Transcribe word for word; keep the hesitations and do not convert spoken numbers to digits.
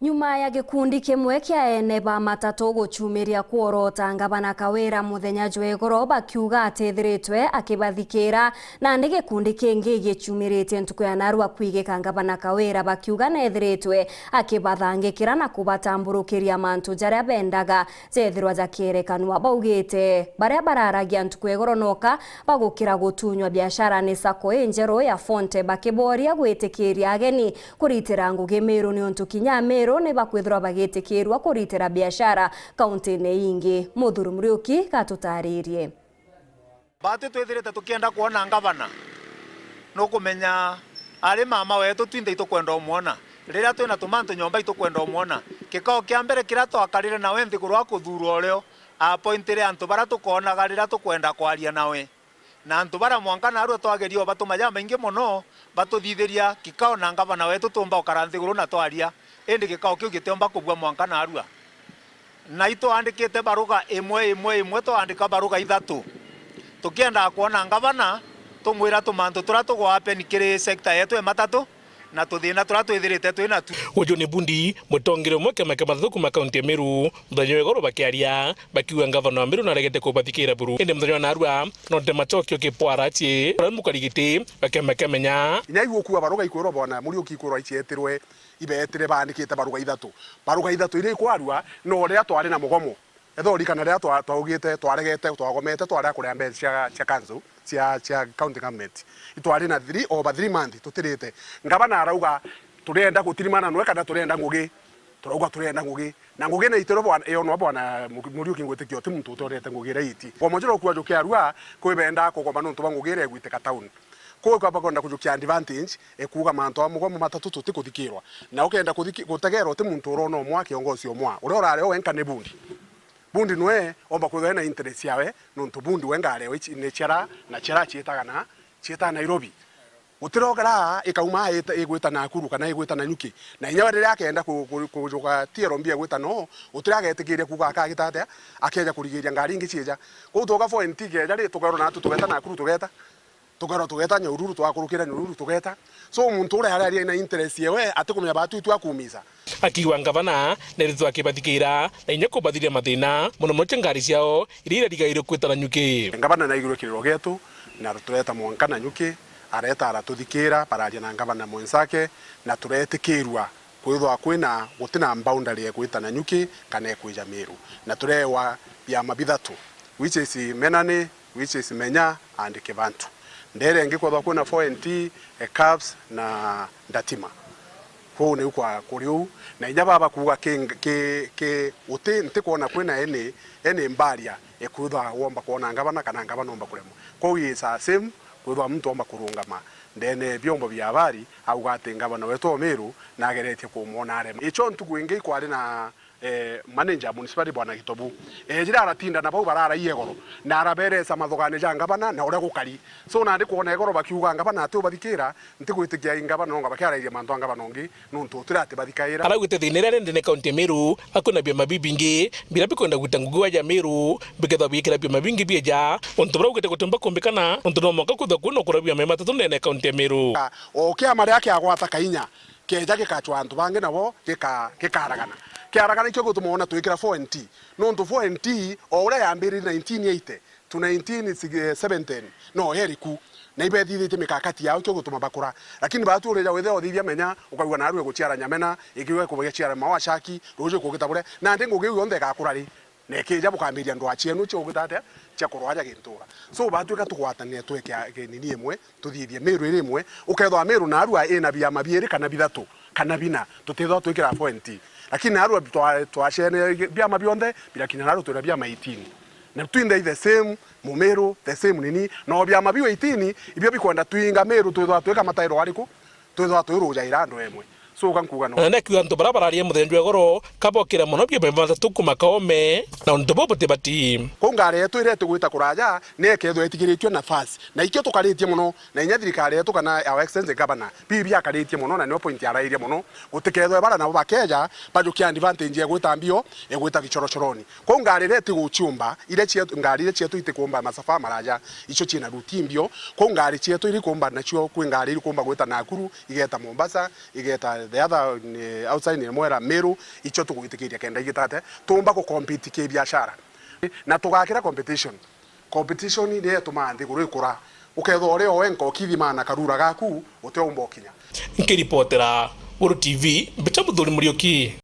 Nyuma ya gikundi kimwe kia ene ba matatu gucumiria kworota ngavana Kawira muthenya jwa igoro, bakiuga atithiritwe akibathikira, nandi gikundi kingi gicumiritie ntuku ya narua kwigika ngavana Kawira, bakiuga nethiritwe akibathangikira na kubatamburukiria mantu jaria bendaga jethirwa jakierekanwa. Baugite baria bararagia ntuku ya igoro noka bagukira gutunywa biashara ni sacco injeru ya Fonte, bakiboria gwitikiria ageni kuritira ngugi Miru, niuntu kinya Amiru ni bakwithirwa bagitikirua kuritira biashara kauntine ingi. Muthuri Muriuki gatutaririe. Baatwi twithirite tukienda kwona ngavana, nukumenya ari mama wetu, twinthe itukwenda umwona. Riria twina tumantu nyomba itukwenda umwona. Kikao kia mbere kiria twakarire nawe nthiguru akuthuurwa urio, apointire antu baria tukoonaga riria tukwenda kwaria nawe. Na antu baria mwanka naarua twageria ubatuma jamaingi mono, batuthithiria kikao na ngavana wetu tuumba ukara nthiguru na twaria, indi gikao kiu gitiumba kubua mwanka naarua. Na itwandikite baruga imwe, imwe, imwe, twaandika baruga ithatu. Tukiendaga kwona ngavana, tumwira tumantu turia tugwaapeni kiri sector yetu ya matatu, na tuthina turia twithirite twi natu. Uju ni Bundi, mutongeria umwe kiama kia matatu kuma kaunti ya Meru, muthenya wa igoro bakiaria, bakiuga ngavana wa Meru naregete kubathikira buru. Indi muthenya wa narua, no nte macokio ki pwarachi, uria mukari giti, bakiama kiamenya. Inya igukua baruga ikwirwa bona, Muriuki ikwirwa icietirwe, ibetire baandikite baruga ithatu. Baruga ithatu iria ikwarua, no riria twari na mugomo. Etha urikana riria twa-, twaugite, twaregete, twagomete, twarega kuria mbeca cia, cia council, cia, cia county government. Itwari na three, over three month, tutirite. Ngavana arauga, "Turenda gutirimana nwe kana turenda ngugi?" Turauga, "Turenda ngugi." Na ngugi na itirwe bwana, yonwa bwana Mu-, Muriuki, ngwitikia uti muntu utorete ngugi iria iti. Kwa mujira ukua jukiarua, kwi benda kugoma nontu bwa ngugi iria igwitika town. Kuu kwamba kwenda kujukia advantage, e kuuga mantu a mugomo matatu tutikuthikirwa. Na ukenda kuthiki-, gutegerwa uti muntu urona umwa kiongozi umwa. Uria urari o wenka ni Bundi. Bundi nwe omba kwithwa ena interest yawe, nontu Bundi we ngari yawe ici-, ni ciara, na ciara ciitaga na, ciitaga Nairobi. Gutirogera ikauma ita-, igwita Nakuru kana igwita Nanyuki. Na inya we riria akenda ku-, ku-, kujuka T L B igwita no, gutira agetikiria kuuga akagita atia, akeja kurigiria ngari ingi cieja. Kwou tuga four N T keja ri, tukerwa natu tugeta Nakuru tugeta. Tukerwa tugeta Nyahururu, twakurukira Nyahururu tugeta. So, muntu uria ari ari na interest yewe, atikumenya batu itu akumiza. Akiuga ngavana neritwe akibathikira na inya kubathiria mathina, mono mono cia ngari ciao iria irarigairwe kwita Nanyuki. Ngavana naigirwe kiriro gietu, na tureta mwanka Nanyuki, areta aratuthikira, bararia na ngavana mwenzake, na turetikirua kwithwa kwina, gutina boundary ekwita Nanyuki kana ekwija Meru. Na turewa biama bithatu, which is Menani, which is Menya and Kibantu. Ndere ingi kwethwa kwina four N T, eh, Kabs na Ndatima. Kuu niu kwa kuri uu. Na inya baba kuuga ki, ki, ki, uti, ntikwona kwina any, any barrier, eh, kwithwa womba kwona ngavana kana ngavana omba kuremwa. Kwou is a same, kwithwa muntu omba kurungama ndene ya vyombo vya habari, auga ati ngavana wetu o Meru nageretie kumwona arema. Icho ntuku ingi ikwari na eh, manager municipality Bwana Gitobu. Ejire aratinda na bau bararaia igoro, na araberesa mathugane ja ngavana na uria gukari. So, nandi kwona igoro bakiuga ngavana ati ubathikira, ntigwitikia i ngavana nonga bakiarairia mantu a ngavana ungi, nontu utira ati bathikaira. Araugite thina iria ari ndene kaunti ya Meru, akwina biama bibingi biria bikwenda gwita ngugi wa ja Meru, bikethwa bigikira biama bingi bieja, untu buria augite gutiumba kumbikana, untu no mwanka kwithwa kwina ukura biama matatu ndene kaunti ya Meru. O kiama riria kiagwata kainya, keja gikachwa antu bangi nabo gika-, gikaragana. Kiaragana ikio gituma wona twikira four N T. Nontu four N T, o uria yambiririe nineteen eighty to nineteen seventy, no yeri ku. Na ibethithitie mikakati yao ikio gituma bakura. Lakini batu urija withe uthithia menya, ukaigua naru eguciara nyamena, ikiuga ikugiaciara mawacaki, ruju ikugita buria. Nandi ngugi iu yonthe igakura ri? Na ikija bukambiria ndwaa cienu cia ugita atia? Cia kurwaja gintura. So, batwika tugwatanire tweke a-, ke-, nini imwe, tuthithie Meru iri imwe, ukethwa Meru narua ina biama biiri kana bithatu, kana bina, tutithwa twikira four N T. Lakini narua twa-, twacene biama bionthe, birakinya narua twina biama eighteen. Na twinthe i the same, Mumiru, the same nini, no biama biu eighteen, ibio bikwenda twinga Meru twithwa twika matairo ariku? Twithwa twirujaira andu emwe. So, uka nkuga no. Na nandi akiuga antu baria bararia muthenya jwa igoro, kabokira mono biama bimatatu kuma Kaome, na untu buu butibati. Kwou ngari yetu iria itugwita kuraja, ni ikethwa itigiritue nafasi. Na ikio tukaritie mono, na inya thirikari yetu kana Our Excellency Governor, bibi biakaritie mono, na nio point arairie mono, gutikethwe bara nabo bakeja, bajukia advantage ya gwita mbio, ya gwita gichorochoroni. Kwou ngari iria itiguciumba, iria cietu, ngari iria cietu itikumba masafa maraja, icio ciina ruti mbio. Kwou ngari cietu irikumba nacio, kwi ngari irikumba gwita Nakuru, igeta Mombasa, igeta The other ni outside ni mwera Meru, icio tugwitikiria kenda igitate, tumba ku compete ki biashara. Na tugakira competition. Competition ni yetumaa nthiguru ikura. Ukethwa uri o wenka ukithimana karura gaku, utiumba ukinya. Nkiripotera Weru T V, mbicha Muthuri Muriuki.